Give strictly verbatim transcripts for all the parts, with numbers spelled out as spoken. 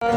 Îro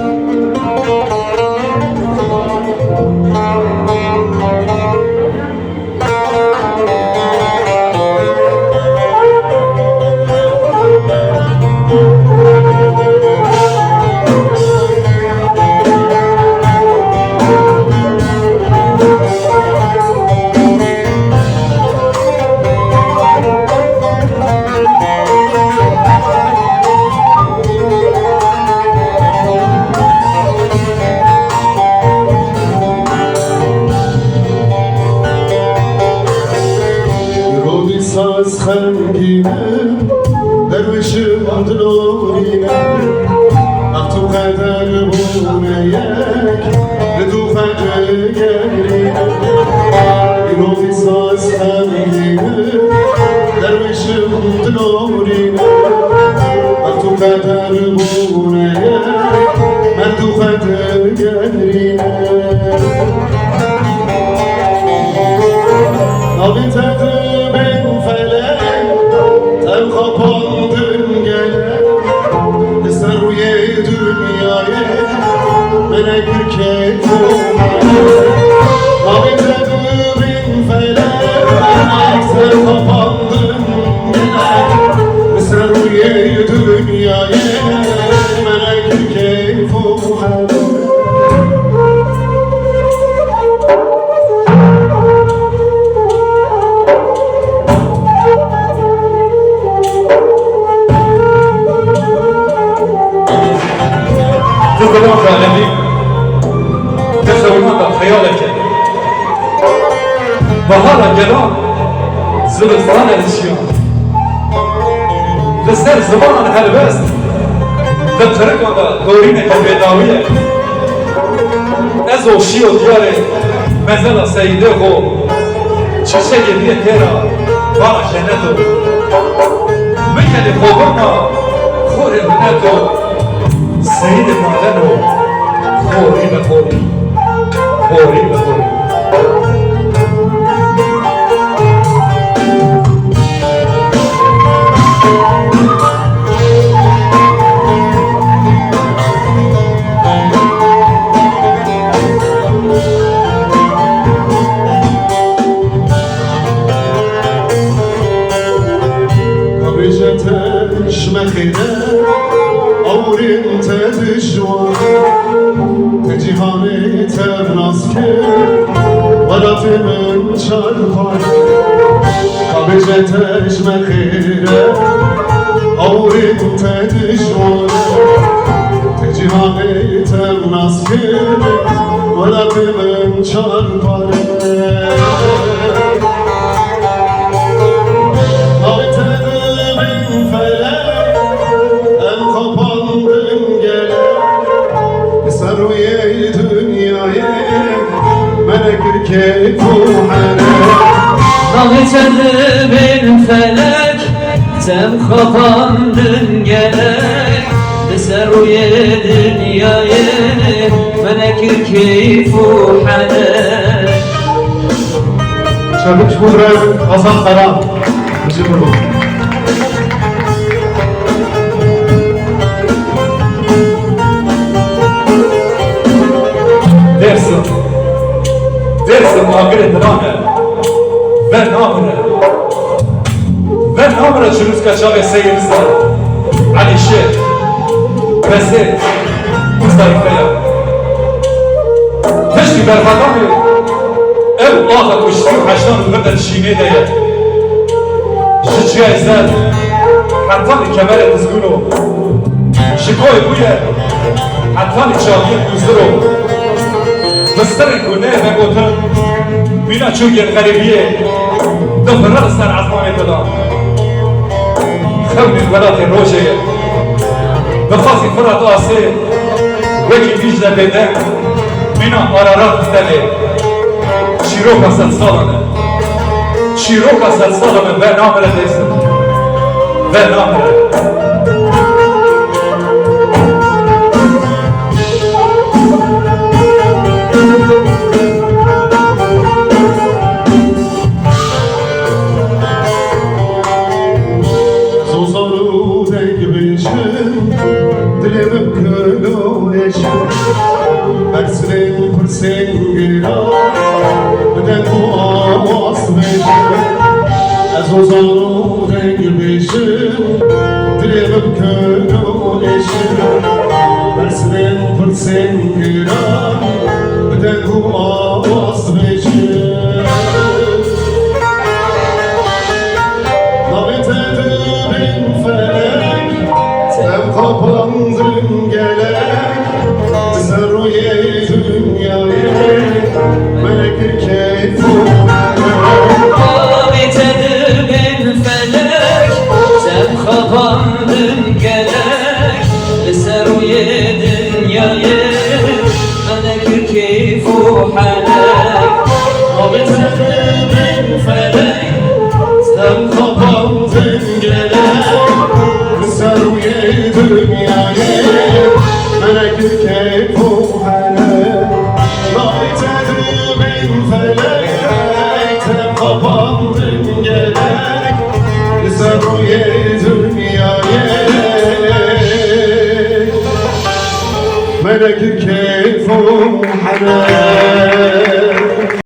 dîsa ez xemgîn im, derwêşim dilorîn im. Bext û qeder bûne yek, li dû xwe digerînim. Îro dîsa ez xemgîn im, derwêşim dilorîn im. Bext û qeder bûne yek, me li dû xwe digerînim. Navê te dibên felek, em xapandin gelek. Li ser rûyê dinyayê me nekir keyf û hale. Navê te dibên felek, em xapandin gelek. Li ser rûyê dinyayê me nekir keyf û hale. Di zilamka Elî, di xewnaka xeyaleke, bahara gelan, zivistane li şiyan. Li ser zivanan helbest, di qirikan de dorîneke bêdawî ye. Ez o şiyo diyarê mezela Seyîdê xo, çiçekê bîye têra bana ceneto. Min gelê xo birna xorê mineto. Seyîdê maleno, xorî be xorî, xorî be xorî. Kabêje te ji me xêre, awirên te dijwar, te cîhanê tev nas kir, welatê min çar par. Kabêje te ji me xêre, awirên te dijwar, te cîhanê tev nas kir, welatê min çar par. Navê te dibên felek, em xapandin gelek. Li ser rûyê dinyayê me nekir keyf û hene. Navê te dibên felek, em xapandin gelek. Li ser rûyê dinyayê me nekir keyf û hene. Çevik ji bo birayê min Hasan Kara. Ji bo. Dêrsim. Dêrsim agirê diran e. Ve namire. Ve namire çirûska çavê Seyîd Rıza, Elîşêr, Bezêd û Zayîfeya. Piştî berxwedanê ew axa ku ji sî û heştan û vir de di şînê de ye. Ji çiyayê Zer hetanî kemerê Dizgûno. Ji koyê bûye hetanî çaviyê Duziro. Bi sirên ku neyê vegotin, mîna çûyên xerîbiyê difire li ser ezmanê dila. Xewnên welatê rojê ye. Bi qasî Firat asê wekî Dîcle bêdeng, mîna Ararat bi tenê. Çîroka sedsalan e. Çîroka sedsalan e, ve namire dêrsim. Ve namire. Zozan û deng bêjim, dilê min kilo êş. Bersivên pirsên giran bi deng û awaz bêjin. Ez ozan û deng bêjim, dilê min kir û êşin. Bersivên pirsên giran bi deng û awaz bêjin. Navê te dibin felek, Em xapandin gelek li ser rûyê dinyayê, me nekir keyf û Navê te dibin felek, em xapandin gelek li ser rûyê dinyayê, me nekir keyf û helek. Navê te dibin felek, Em xapandin gelek li ser rûyê dinyayê, me nekir keyf û helek. Navê te dibin felek, em xapandin gelek li ser rûyê dinyayê, me nekir keyf û helek.